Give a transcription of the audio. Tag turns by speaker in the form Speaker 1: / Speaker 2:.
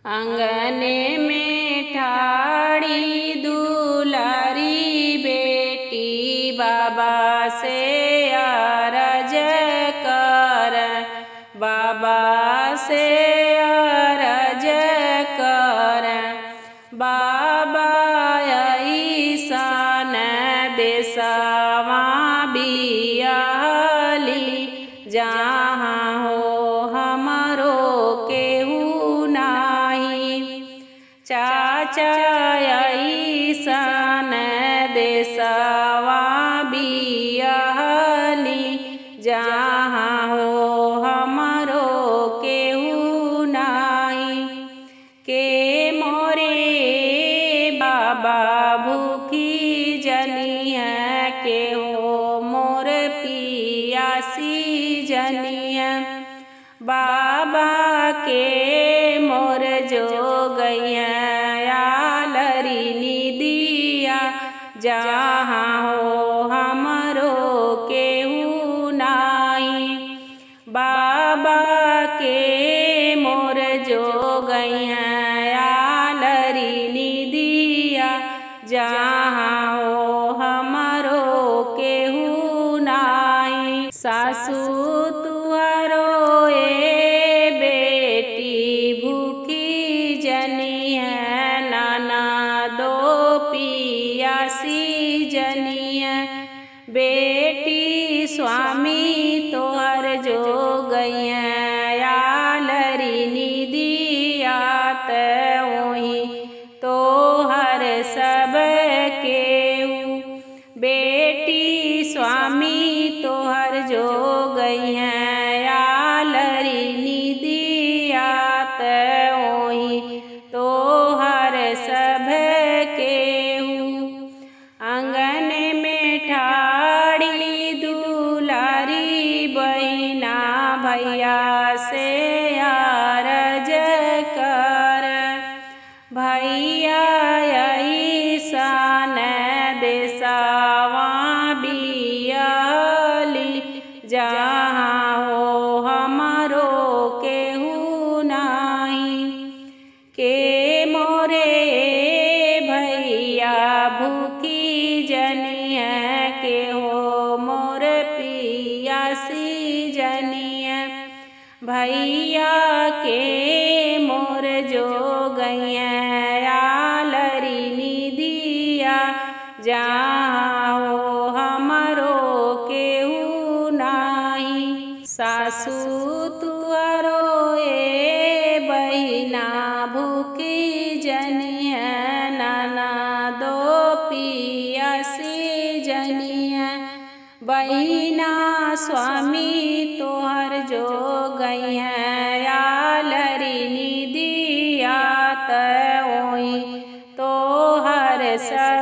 Speaker 1: आंगने में ठाड़ी दुलारी बेटी बाबा से अरज कर, बाबा से अरज कर। बाबा ऐसन देसवा बियाली, जहाँ हो हमरो केहू नाही। चाचा ऐसन देसवा बियाली, जहाँ हो हमरो केहू नाही। के मोरे बाबा भूखी जनी है, के हो मोर पियासी जनी है। बाबा के मोर जो गई है आलरी निदिया, जहाँ हो हमरो केहू नाही। बाबा के मोर जो गई है आलरी निदिया, जहाँ हो हमरो केहू नाही। सासू तुहरो ए बेटी भूखी जनी है, नाना दो पियासी जनी है। बेटी स्वामी तोहर जो गई है आलरी निदिया, तोही तोहर सब केहू। बेटी स्वामी तोहर जो गई है आलरी निदिया, तोही तोहर सब केहू। आंगन में ठाड़ी दुलारी बहिना भैया से अरज कर, भैया ऐसन देसवा बियाली, जहाँ हो हमरो केहू नाही। के मोरे भैया भूखी जनी है, के हो मोर पियासी जनी है। भैया के मोर जो गई है आलरी निदिया, जहाँ हो हमरो केहू नाही। सासू तुहरो ए बहिना भूखी जनी है, नाना दो पियासी जनी है। बहिना स्वामी तोहर जो गई है आलरी निदिया, तोही तोहर सब